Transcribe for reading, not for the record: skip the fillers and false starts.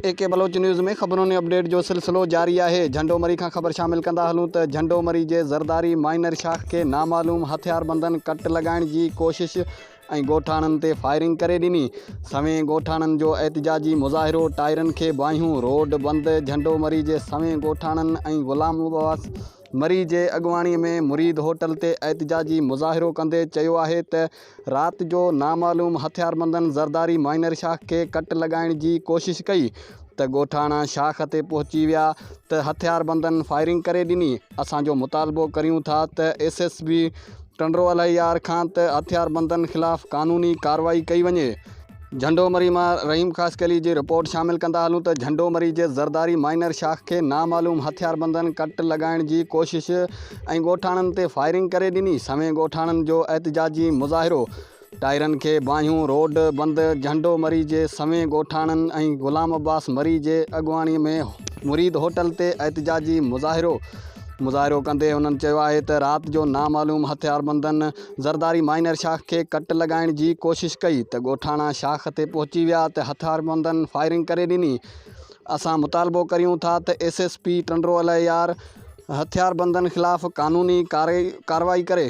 اي ڪي Baloch news ۾ خبرن ۽ update جو سلسلو جاري آهي. جهنڊو مري کان خبر شامل ڪندا هلون ته جهنڊو مري جي زرداري مائنر شاخ کي نامعلوم هٿياربندن ڪٽ لڳائڻ جي ڪوشش ۽ ڳوٺاڻن تي فائرنگ ڪري ڏني. سوين ڳوٺاڻن جو احتجاجي مظاهرو، ٽائرن کي باهيون، روڊ بند، جهنڊو مري جي سوين ڳوٺاڻن ۽ غلام عباس مري جي اڳواڻي ۾ مريد هوٽل تي احتجاجي مظاهرو ڪندي چيو آهي ته رات جو نامعلوم هٿياربندن زرداري مائنر شاخ کي ڪٽ لڳائڻ جي ڪوشش ڪئي ته ڳوٺاڻا شاخ تي پهچي ويا ته هٿياربندن فائرنگ ڪري ڏني اسان جو مطالبو ڪريون ٿا ته S S P Tando Allahyar کان ته هٿياربندن خلاف قانوني ڪارروائي ڪئي وڃي. جهنڊو مري مان رحيم خاصخيلي جي رپورٽ شامل ڪندا هلون ته جهنڊو مري جي زرداري مائنر شاخ کي نامعلوم هٿياربندن ڪٽ لڳائڻ جي ڪوشش ۽ ڳوٺاڻن تي فائرنگ ڪري ڏني سوين ڳوٺاڻن جو احتجاجي مظاهرو ٽائرن کي باهيون روڊ بند جهنڊو مري جي سوين ڳوٺاڻن ۽ غلام عباس مري جي اڳواڻي ۾ مريد هوٽل تي احتجاجي مظاهرو مظاهرو ڪندي هنن چيو آهي ته رات جو نامعلوم هٿياربندن زرداري مائنر شاخ کي ڪٽ لڳائڻ جي ڪوشش ڪئي ته ڳوٺاڻا شاخ تي پهچي ويا ته هٿياربندن فائرنگ ڪري ڏني اسان مطالبو ڪريون ٿا ته S S P Tando Allahyar هٿياربندن خلاف قانوني ڪارروائي ڪري.